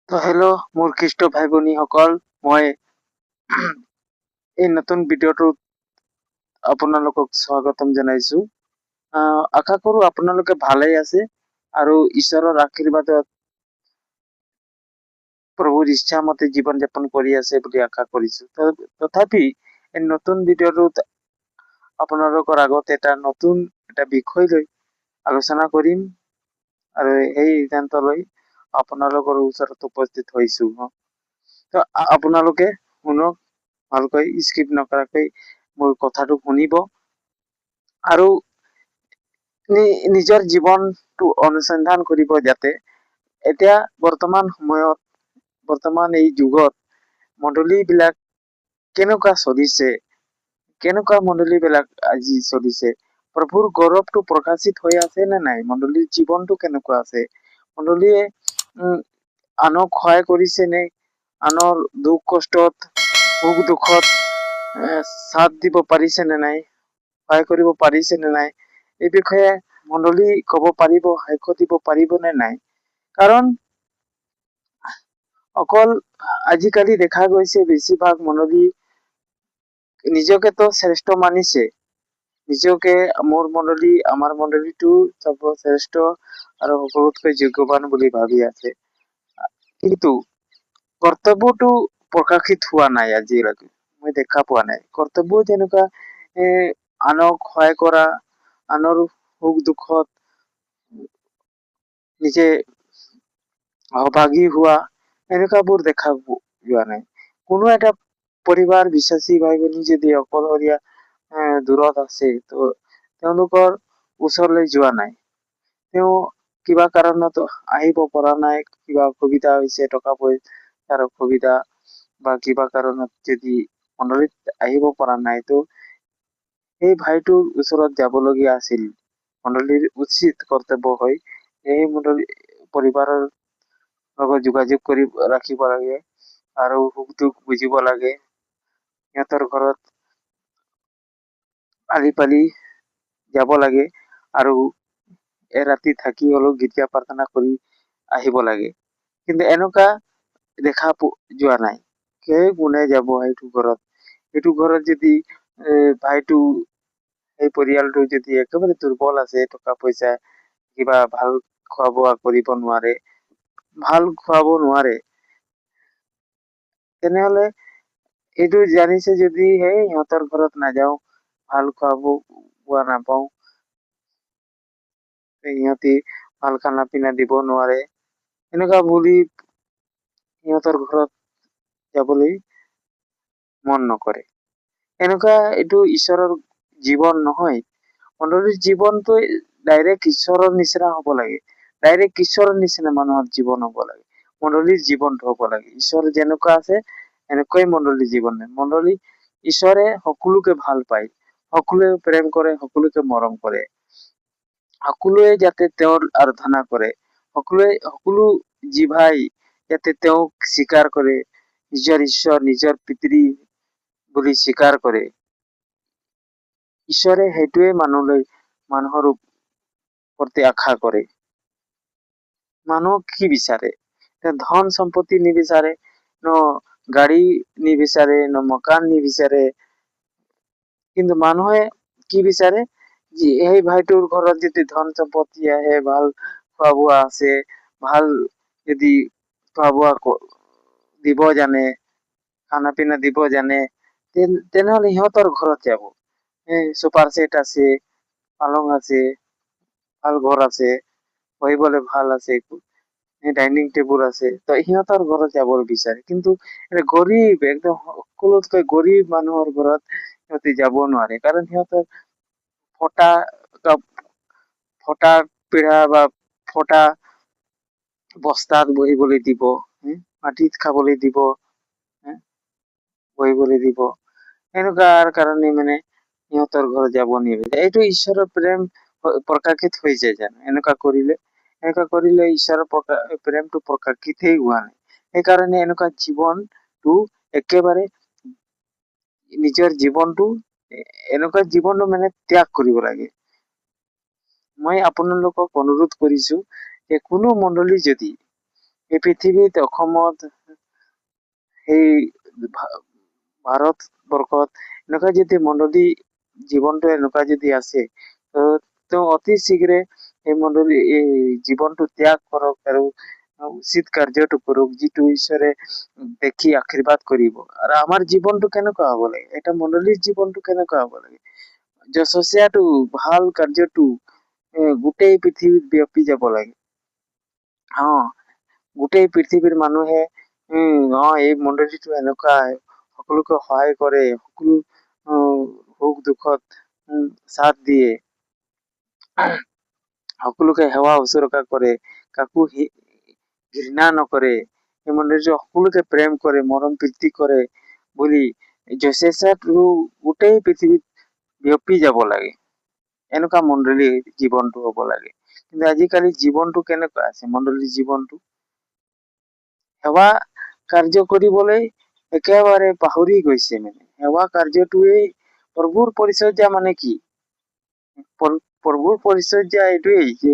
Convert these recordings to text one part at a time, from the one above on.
তো হেল্ল' মোৰ খ্ৰীষ্ট ভাই ভনীসকল, মই এই নতুন ভিডিঅ'টোত আপোনালোকক স্বাগতম জনাইছো। আশা কৰো আপোনালোকে ভালেই আছে আৰু ঈশ্বৰৰ আশীৰ্বাদত প্ৰভুৰ ইচ্ছা মতে জীৱন যাপন কৰি আছে বুলি আশা কৰিছো। তথাপি এই নতুন ভিডিঅ'টোত আপোনালোকৰ আগত এটা নতুন এটা বিষয় লৈ আলোচনা কৰিম আৰু সেই সিদ্ধান্ত লৈ আপোনালোকৰ ওচৰত উপস্থিত হৈছো। তো আপোনালোকে শুনক, ভালকৈ স্কিপ নকৰাকৈ মোৰ কথাটো শুনিব আৰু নিজৰ জীৱনটো অনুসন্ধান কৰিব, যাতে এতিয়া বৰ্তমান সময়ত, বৰ্তমান এই যুগত মণ্ডলীবিলাক কেনেকুৱা চলিছে, কেনেকুৱা মণ্ডলীবিলাক আজি চলিছে, প্ৰভুৰ গৌৰৱটো প্ৰকাশিত হৈ আছে নে নাই, মণ্ডলীৰ জীৱনটো কেনেকুৱা আছে, মণ্ডলীয়ে আনক সহায় কৰিছে নে, আনৰ দুখ কষ্টত, সুখ দুখত সাথ দিব পাৰিছে নে নাই, সহায় কৰিব পাৰিছে নে নাই, এই বিষয়ে মণ্ডলী ক'ব পাৰিব, সাক্ষ্য দিব পাৰিব নে নাই। কাৰণ অকল আজিকালি দেখা গৈছে, বেছিভাগ মণ্ডলী নিজকেতো শ্ৰেষ্ঠ মানিছে, নিজকে মোৰ মণ্ডলী, আমাৰ মণ্ডলীটো সৰ্বশ্ৰেষ্ঠ আৰু সকলোতকৈ যোগ্যৱান বুলি ভাবি আছে। কিন্তু কৰ্তব্যটো প্ৰকাশিত হোৱা নাই, আজিলৈকে মই দেখা পোৱা নাই। কৰ্তব্য যেনেকুৱা আনক সহায় কৰা, আনৰ সুখ দুখত নিজে সহভাগী হোৱা, এনেকুৱাবোৰ দেখা যোৱা নাই। কোনো এটা পৰিবাৰ, বিশ্বাসী ভাই ভনী যদি অকলশৰীয়া, দূৰত আছে, তো তেওঁলোকৰ ওচৰলৈ যোৱা নাই, তেওঁ কিবা কাৰণত আহিব পৰা নাই, কিবা অসুবিধা হৈছে, টকা পইচাৰ অসুবিধা বা কিবা কাৰণত যদি মণ্ডলীত আহিব পৰা নাই, তো সেই ভাইটোৰ ওচৰত যাবলগীয়া আছিল। মণ্ডলীৰ উচিত কৰ্তব্য হয় এই মণ্ডলী পৰিবাৰৰ লগত যোগাযোগ কৰি ৰাখিব লাগে আৰু সুখ দুখ বুজিব লাগে। সিহঁতৰ ঘৰত আলি পালি যাব লাগে আৰু এৰাতি থাকি হ'লেও গীৰ্জা প্ৰাৰ্থনা কৰি আহিব লাগে। কিন্তু এনেকুৱা দেখা যোৱা নাই। কোনে যাব সেইটো ঘৰত? সেইটো ঘৰত যদি ভাইটো, সেই পৰিয়ালটো যদি একেবাৰে দুৰ্বল আছে, টকা পইচা কিবা ভাল খোৱা বোৱা কৰিব নোৱাৰে, ভাল খুৱাব নোৱাৰে, তেনেহলে এইটো জানিছে যদি সেই সিহঁতৰ ঘৰত নাযাওঁ, ভাল খোৱা বোৱা নাপাওঁ, সিহঁতি ভাল খানা পিনা দিব নোৱাৰে, এনেকুৱা বুলি সিহঁতৰ ঘৰত যাবলৈ মন নকৰে। এনেকুৱা এইটো ঈশ্বৰৰ জীৱন নহয়। মণ্ডলীৰ জীৱনটো ডাইৰেক্ট ঈশ্বৰৰ নিচিনা হ'ব লাগে। ডাইৰেক্ট ঈশ্বৰৰ নিচিনা মানুহৰ জীৱন হ'ব লাগে, মণ্ডলীৰ জীৱনটো হ'ব লাগে। ঈশ্বৰ যেনেকুৱা আছে, এনেকুৱাই মণ্ডলীৰ জীৱন। মণ্ডলী ঈশ্বৰে সকলোকে ভাল পায়, সকলোৱে প্ৰেম কৰে, সকলোকে মৰম কৰে, সকলোৱে যাতে তেওঁৰ আৰাধনা কৰে, সকলোৱে, সকলো জিভাই যাতে তেওঁক স্বীকাৰ কৰে, নিজৰ ঈশ্বৰ, নিজৰ পিতৃ বুলি স্বীকাৰ কৰে। ঈশ্বৰে সেইটোৱে মানুহলৈ, মানুহৰ প্ৰতি আশা কৰে। মানুহক কি বিচাৰে? ধন সম্পত্তি নিবিচাৰে, ন গাড়ী নিবিচাৰে, ন মকান নিবিচাৰে। কিন্তু মানুহে কি বিচাৰে? যে সেই ভাইটোৰ ঘৰত যদি ধন সম্পত্তি আহে, ভাল খোৱা বোৱা আছে, ভাল যদি খোৱা বোৱা দিব জানে, খানা পিনা দিব জানে, তেনেহলে সিহঁতৰ ঘৰত যাব। চোফাৰ ছেট আছে, পালং আছে, ভাল ঘৰ আছে, বহিবলৈ ভাল আছে, ডাইনিং টেবুল আছে, তো সিহঁতৰ ঘৰত যাব বিচাৰে। কিন্তু গৰীব, একদম সকলোতকৈ গৰীব মানুহৰ ঘৰত সিহঁতে যাব নোৱাৰে। কাৰণ সিহঁতৰ ফটা ফটা পীৰা বা ফটা বস্তাত বহিবলৈ দিব, মাটিত খাবলৈ দিব, বহিবলৈ দিব, এনেকুৱাৰ কাৰণে মানে সিহঁতৰ ঘৰত যাব নিবিচাৰে। এইটো ঈশ্বৰৰ প্ৰেম প্ৰকাশিত হৈ যায় জানো এনেকুৱা কৰিলে? এনেকুৱা কৰিলে ঈশ্বৰৰ প্ৰেমটো প্ৰকাশিতেই হোৱা নাই। সেইকাৰণে এনেকুৱা জীৱনটো একেবাৰে নিজৰ জীৱনটো, এনেকুৱা জীৱনটো মানে ত্যাগ কৰিব লাগে। মই আপোনালোকক অনুৰোধ কৰিছো যে কোনো মণ্ডলী যদি এই পৃথিৱীত, অসমত, সেই ভাৰতবৰ্ষত এনেকুৱা যদি মণ্ডলী জীৱনটো এনেকুৱা যদি আছে, তেওঁ অতি শীঘ্ৰে এই মণ্ডলী এই জীৱনটো ত্যাগ কৰক আৰু উচিত কাৰ্যটো কৰক, যিটো ঈশ্বৰে দেখি আশীৰ্বাদ কৰিব। আৰু আমাৰ জীৱনটো কেনেকুৱা হ'ব লাগে, এটা মণ্ডলীৰ জীৱনটো কেনেকুৱা হ'ব লাগে? যশস্যাটো, ভাল কাৰ্যটো গোটেই পৃথিৱীত বিয়পি যাব লাগে। গোটেই পৃথিৱীৰ মানুহে এই মণ্ডলীটো এনেকুৱা, সকলোকে সহায় কৰে, সকলো সুখ দুখত সাথ দিয়ে, সকলোকে সেৱা শুশ্ৰূষা কৰে, কাকো ঘৃণা নকৰে, এই মণ্ডলীটো সকলোকে প্ৰেম কৰে, মৰম প্ৰীতি কৰে বুলি যশস্যাটো গোটেই পৃথিৱীত বিয়পি যাব লাগে। এনেকুৱা মণ্ডলীৰ জীৱনটো হ'ব লাগে। কিন্তু আজিকালি জীৱনটো কেনেকুৱা আছে? মণ্ডলীৰ জীৱনটো সেৱা কাৰ্য কৰিবলৈ একেবাৰে পাহৰি গৈছে। মানে সেৱা কাৰ্যটোৱেই প্ৰভুৰ পৰিচৰ্যা। মানে কি প্ৰভুৰ পৰিচৰ্যা? এইটোৱেই যে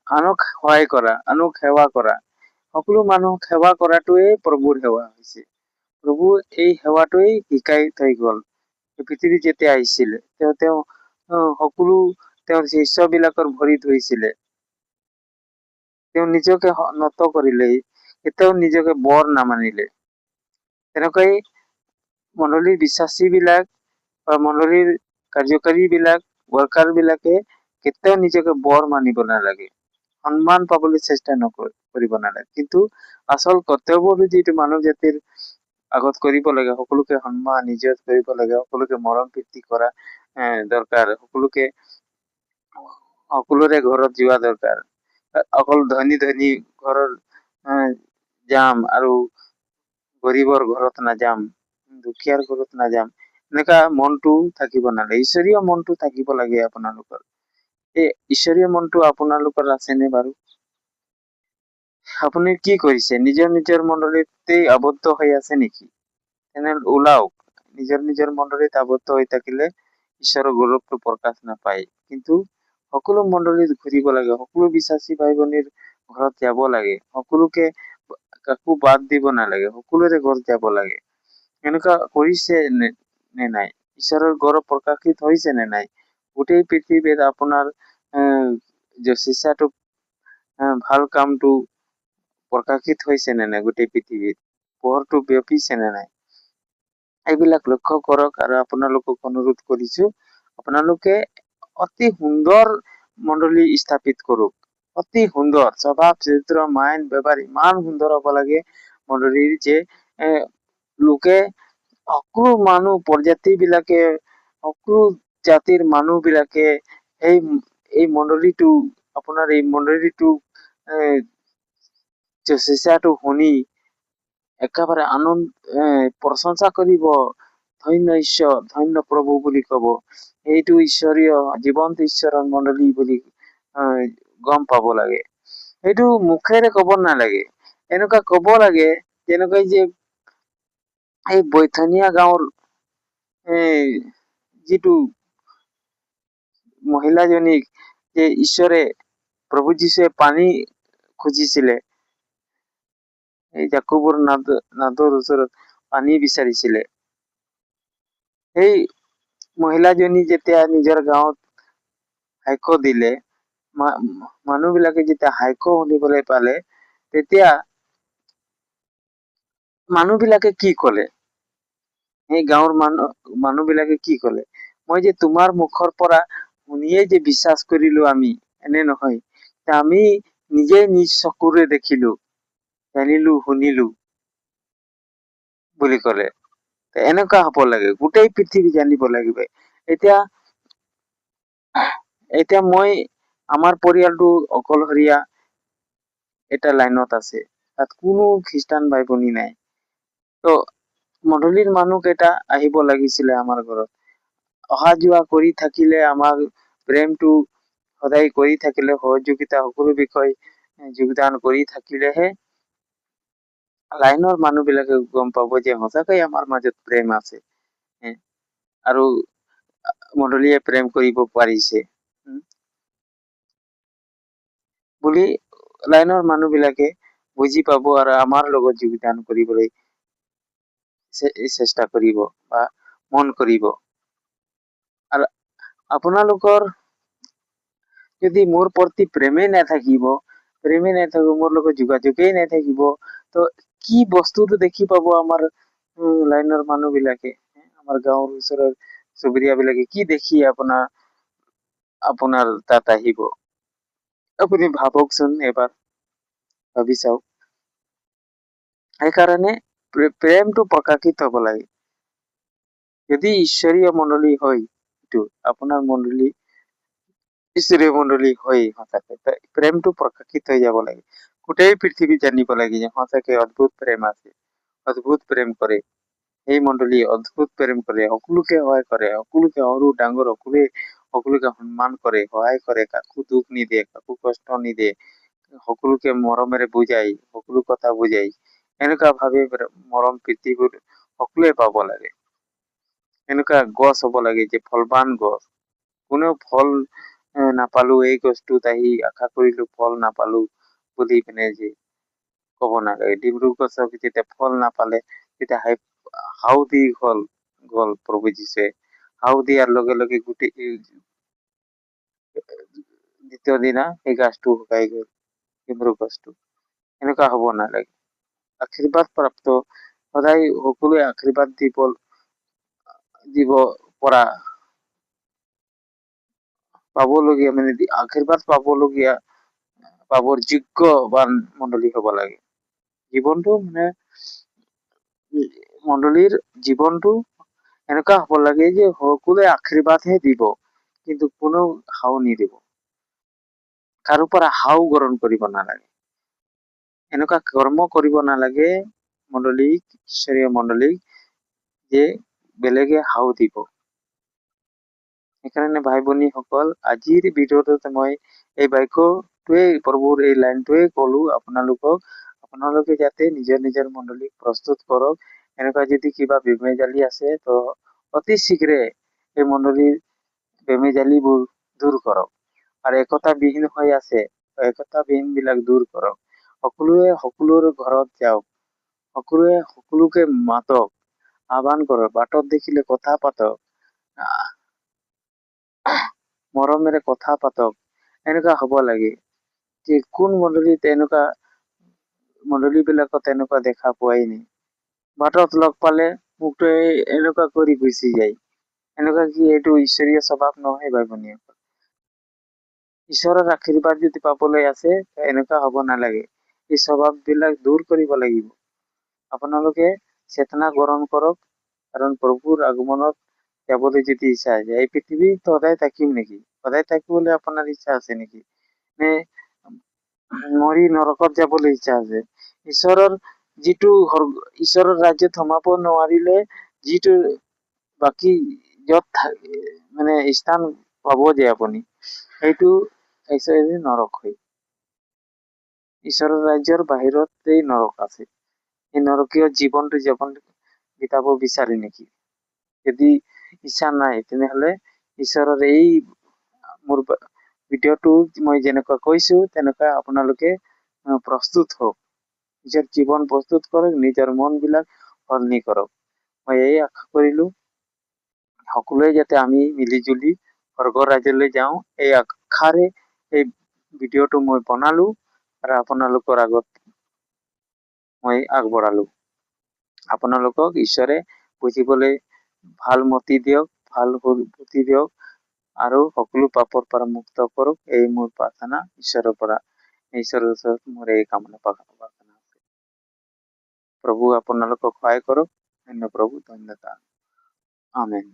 আনক সহায় কৰা, আনক সেৱা কৰা, সকলো মানুহক সেৱা কৰাটোৱেই প্ৰভুৰ সেৱা হৈছে। প্ৰভু এই সেৱাটোৱেই শিকাই থৈ গ'ল। পৃথিৱীত যেতিয়া আহিছিলে, তেওঁ সকলো তেওঁৰ শিষ্যবিলাকৰ ভৰি ধুইছিলে। তেওঁ নিজকে নত কৰিলে, কেতিয়াও নিজকে বৰ নামানিলে। তেনেকৈ মণ্ডলীৰ বিশ্বাসীবিলাক বা মণ্ডলীৰ কাৰ্যকাৰী বিলাক, ৱৰ্কাৰ বিলাকে কেতিয়াও নিজকে বৰ মানিব নালাগে, সন্মান পাবলৈ চেষ্টা কৰিব নালাগে। কিন্তু আচল কৰ্তব্যটো যিটো মানৱ জাতিৰ আগত কৰিব লাগে, সকলোকে সন্মান ইজ্জত কৰিব লাগে, সকলোকে মৰম প্ৰীতি কৰা দৰকাৰ, সকলোৰে ঘৰত যোৱা দৰকাৰ। অকল ধনী ধনী ঘৰৰ যাম আৰু গৰীবৰ ঘৰত নাযাম, দুখীয়াৰ ঘৰত নাযাম, এনেকুৱা মনটো থাকিব নালাগে। ঈশ্বৰীয় মনটো থাকিব লাগে আপোনালোকৰ। এই ঈশ্বৰীয় মনটো আপোনালোকৰ আছেনে বাৰু? আপুনি কি কৰিছে? নিজৰ নিজৰ মণ্ডলীতেই আবদ্ধ হৈ আছে নেকি? তেনে ওলাওক। নিজৰ নিজৰ মণ্ডলীত আবদ্ধ হৈ থাকিলে ঈশ্বৰৰ গৌৰৱটো প্ৰকাশ নাপায়। কিন্তু সকলো মণ্ডলীত ঘূৰিব লাগে, সকলো বিশ্বাসী ভাই ভনীৰ ঘৰত যাব লাগে, সকলোকে কাকো বাদ দিব নালাগে, সকলোৰে ঘৰত যাব লাগে। এনেকুৱা কৰিছে নে নাই? ঈশ্বৰৰ গৌৰৱ প্ৰকাশিত হৈছে নে নাই? গোটেই পৃথিৱীত আপোনাৰ যশস্যাটো, ভাল কামটো প্ৰকাশিত হৈছে নে নাই? গোটেই পৃথিৱীত পোহৰটো বিয়পিছে নে নাই? এইবিলাক লক্ষ্য কৰক। আৰু আপোনালোকক অনুৰোধ কৰিছো, আপোনালোকে অতি সুন্দৰ মণ্ডলী স্থাপিত কৰক। অতি সুন্দৰ স্বভাৱ চৰিত্ৰ, মাইণ্ড, ব্যৱহাৰ ইমান সুন্দৰ হ'ব লাগে মণ্ডলীৰ যে লোকে, সকলো মানুহ, প্ৰজাতি বিলাকে, সকলো জাতিৰ মানুহ বিলাকে এই মণ্ডলীটো, আপোনাৰ এই মণ্ডলীটো যশস্যাটো শুনি একেবাৰে আনন্দ, প্ৰশংসা কৰিব, ধন্য ঈশ্বৰ, ধন্য প্ৰভু বুলি কব। এইটো ঈশ্বৰীয় জীৱন্ত ঈশ্বৰৰ মণ্ডলী বুলি গম পাব লাগে। সেইটো মুখেৰে কব নালাগে, এনেকুৱা কব লাগে যেনেকৈ যে এই বৈথনিয়া গাঁৱৰ এই যিটো মহিলাজনীক যে ঈশ্বৰে, প্ৰভু যীশুৱে পানী খুজিছিলে, এই যাকোবৰ নাদৰ ওচৰত পানী বিচাৰিছিলে, সেই মহিলাজনী যেতিয়া নিজৰ গাঁৱত সাক্ষ্য দিলে, মানুহবিলাকে যেতিয়া সাক্ষ্য শুনিবলৈ পালে, তেতিয়া মানুহবিলাকে কি কলে? সেই গাঁৱৰ মানুহবিলাকে কি কলে? মই যে তোমাৰ মুখৰ পৰা শুনিয়ে যে বিশ্বাস কৰিলো আমি, এনে নহয়, আমি নিজে নিজ চকুৰে দেখিলো, জানিলো, শুনিলো বুলি কলে। এনেকুৱা হব লাগে, গোটেই পৃথিৱী জানিব লাগিব। এতিয়া মই আমাৰ পৰিয়ালটো অকলশৰীয়া এটা লাইনত আছে, তাত কোনো খ্ৰীষ্টান ভাই ভনী নাই। তো মণ্ডলীৰ মানুহ কেইটা আহিব লাগিছিলে আমাৰ ঘৰত। অহা যোৱা কৰি থাকিলে, আমাৰ প্ৰেমটো সদায় কৰি থাকিলে, সহযোগিতা সকলো বিষয় যোগদান কৰি থাকিলেহে লাইনৰ মানুহ বিলাকে গম পাব যে সঁচাকৈ আমাৰ মাজত প্ৰেম আছে আৰু মণ্ডলীয়ে প্ৰেম কৰিব পাৰিছে বুলি লাইনৰ মানুহবিলাকে বুজি পাব আৰু আমাৰ লগত যোগদান কৰিবলৈ চেষ্টা কৰিব বা মন কৰিব। আৰু আপোনালোকৰ যদি মোৰ প্ৰতি প্ৰেমেই নাথাকিব, প্ৰেমেই নাথাকিব, মোৰ লগত যোগাযোগেই নাথাকিব, তো কি বস্তুটো দেখি পাব আমাৰ লাইনৰ মানুহবিলাকে, আমাৰ গাঁৱৰ ওচৰৰ চুবুৰীয়াবিলাকে কি দেখি আপোনাৰ তাত আহিব? আপুনি ভাবকচোন, এবাৰ ভাবি চাওক। সেইকাৰণে প্ৰেমটো প্ৰকাশিত হ'ব লাগে। যদি ঈশ্বৰীয় মণ্ডলী হয়, এইটো আপোনাৰ মণ্ডলী ঈশ্বৰীয় মণ্ডলী হয় সঁচাকে, প্ৰেমটো প্ৰকাশিত হৈ যাব লাগে। গোটেই পৃথিৱী জানিব লাগে যে সঁচাকে অদ্ভুত প্ৰেম আছে, অদ্ভুত প্ৰেম কৰে এই মণ্ডলী, অদ্ভুত প্ৰেম কৰে, সকলোকে সহায় কৰে, সকলোকে, সৰু ডাঙৰ সকলোৱে সকলোকে সন্মান কৰে, সহায় কৰে, কাকো দুখ নিদিয়ে, কাকো কষ্ট নিদিয়ে, সকলোকে মৰমেৰে বুজাই, সকলো কথা বুজাই। এনেকুৱা ভাবে মৰম প্ৰীতিবোৰ সকলোৱে পাব লাগে। এনেকুৱা গছ হ'ব লাগে যে ফলবান গছ। কোনেও ফল নাপালো এই গছটোত আহি, আশা কৰিলো ফল নাপালো বুলি পিনে যে ক'ব নালাগে। ডিমৰু গছক যেতিয়া ফল নাপালে, তেতিয়া হাও দি গ'ল প্ৰভু যীশুৱে। হাও দিয়াৰ লগে লগে গোটেই দ্বিতীয় দিনা সেই গাছটো শুকাই গ'ল, ডিমৰু গছটো। এনেকুৱা হ'ব নালাগে। আশীৰ্বাদ প্ৰাপ্ত, সদায় সকলোৱে আশীৰ্বাদ দিব পৰা পাবলগীয়া, মানে আশীৰ্বাদ পাবলগীয়া, পাবৰ যোগ্যবান মণ্ডলী হ'ব লাগে। জীৱনটো মানে মণ্ডলীৰ জীৱনটো এনেকুৱা হ'ব লাগে যে সকলোৱে আশীৰ্বাদহে দিব, কিন্তু কোনেও হাও নিদিব, কাৰো পৰা হাও গ্ৰহণ কৰিব নালাগে, এনেকুৱা কৰ্ম কৰিব নালাগে মণ্ডলীক, ঈশ্বৰীয় মণ্ডলীক যে বেলেগে হাও দিব। সেইকাৰণে ভাই ভনীসকল, আজিৰ ভিডিঅ'টোত মই এই বাক্যটোৱে, প্ৰভুৰ এই লাইনটোৱে ক'লো আপোনালোকক। আপোনালোকে যাতে নিজৰ নিজৰ মণ্ডলীক প্ৰস্তুত কৰক। এনেকুৱা যদি কিবা বেমেজালি আছে, তো অতি শীঘ্ৰে এই মণ্ডলীৰ বেমেজালিবোৰ দূৰ কৰক। আৰু একতাবিহীন হৈ আছে, একতাবিহীনবিলাক দূৰ কৰক। সকলোৱে সকলোৰে ঘৰত যাওক, সকলোৱে সকলোকে মাতক, আহ্বান কৰক, বাটত দেখিলে কথা পাতক, মৰমেৰে কথা পাতক। এনেকুৱা হ'ব লাগে যে কোন মণ্ডলীত এনেকুৱা, মণ্ডলীবিলাকত এনেকুৱা দেখা পোৱাই নাই। বাটত লগ পালে মুখটো এনেকুৱা কৰি গুচি যায়। এনেকুৱা কি এইটো ঈশ্বৰীয় স্বভাৱ নহয় ভাই ভনীসকল। ঈশ্বৰৰ আশীৰ্বাদ যদি পাবলৈ আছে, এনেকুৱা হ'ব নালাগে। এই স্বভাৱবিলাক দূৰ কৰিব লাগিব। আপোনালোকে চেতনা গ্ৰহণ কৰক, কাৰণ প্ৰভুৰ আগমনত যাবলৈ যদি ইচ্ছা আছে, এই পৃথিৱীত সদায় থাকিম নেকি? সদায় থাকিবলৈ আপোনাৰ ইচ্ছা আছে নেকি? নে মৰি নৰকত যাবলৈ ইচ্ছা আছে? ঈশ্বৰৰ যিটো ঈশ্বৰৰ ৰাজ্যত সোমাব নোৱাৰিলে যিটো বাকী য'ত মানে স্থান পাব যে আপুনি, সেইটো নৰক হয়। ঈশ্বৰৰ ৰাজ্যৰ বাহিৰতেই নৰক আছে। এই নৰকীয় জীৱনটো যাপন বিতাব বিচাৰে নেকি? যদি ইচ্ছা নাই, তেনেহ'লে ঈশ্বৰৰ এই মোৰ ভিডিঅ'টো মই যেনেকুৱা কৈছো, তেনেকুৱা আপোনালোকে প্ৰস্তুত হওক, নিজৰ জীৱন প্ৰস্তুত কৰক, নিজৰ মনবিলাক সলনি কৰক। মই এই আশা কৰিলো, সকলোৱে যাতে আমি মিলিজুলি স্বৰ্গৰ ৰাজ্যলৈ যাওঁ, এই আশাৰে এই ভিডিঅ'টো মই বনালো আৰু আপোনালোকৰ আগত মই আগবঢ়ালো। আপোনালোকক ঈশ্বৰে বুজিবলৈ ভাল মতি দিয়ক, ভাল বুদ্ধি দিয়ক আৰু সকলো পাপৰ পৰা মুক্ত কৰক, এই মোৰ প্ৰাৰ্থনা ঈশ্বৰৰ পৰা। ঈশ্বৰৰ ওচৰত মোৰ এই কামনা প্ৰাৰ্থনা আছে। প্ৰভু আপোনালোকক সহায় কৰক। ধন্য প্ৰভু, ধন্যতা। আমেন।